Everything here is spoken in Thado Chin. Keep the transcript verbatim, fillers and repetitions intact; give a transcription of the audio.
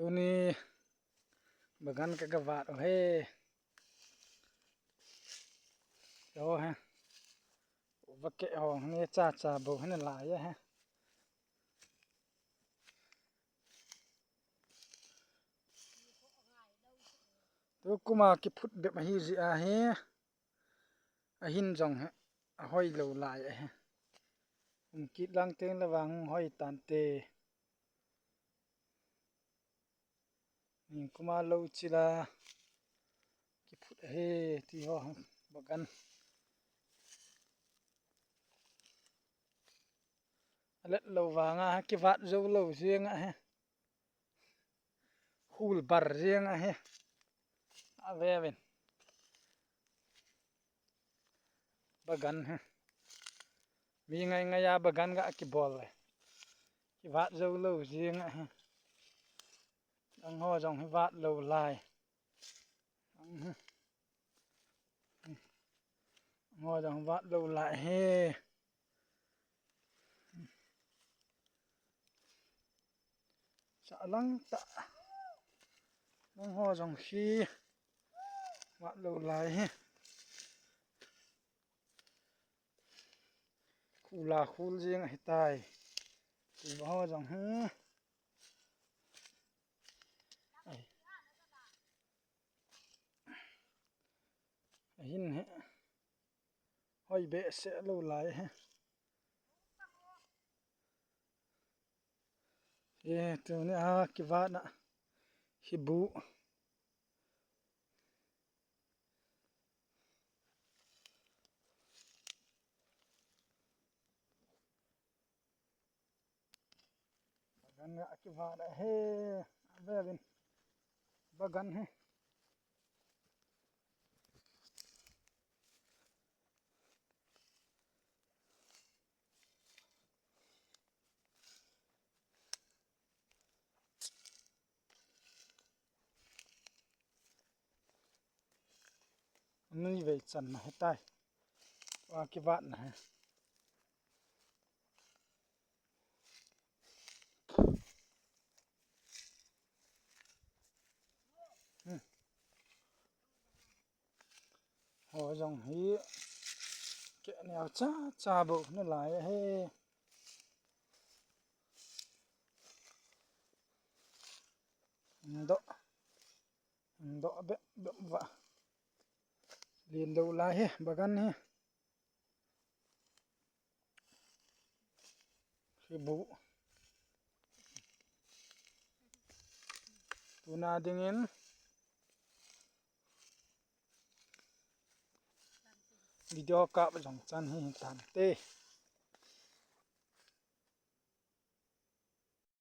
Tuni bagan ka, ka vat u ahi. Yo he. Vake ho ni cha cha bou hina lai ahi. Tukum a kiphut bep ahi jeh ahi. Ahin jong hi ahoi lou lai ahi. Um kit lang teng le vang hoi tante. Ningkum a lou chila kiphut ahi ti ho bagan. Alet lou vanga kivat jou lou jeng ahi. Hul bar jeng ahi. Ave ven. Bagan hi. Mi ngai ngai a bagan ga kibol le. Kivat jou lou jeng ahi. Ang ho jong hi vat lou lai. Ang hi. Ang ho jong vat lou lai hi. Sa lang ta. Ang ho jong hi. Vat lou lai hi. Khula khul jing ahi tai. Tuba ho jong hi. Ai. Ahin hi. Hoi behseh lou lai hi. Ye, tuni a kivat na. Hibu. Bagan ga kivat ahi. Ave ven. Bagan hi. Nui vei chan na he tai. Wa kivat na he. Hmm. Ho jong hi. Ke neo cha cha bou na lai he. Ndo. Ndo be be va. Lin lou lai he, bagan he. Hibu. Tuna dingin. Video kap jong chan hi tante.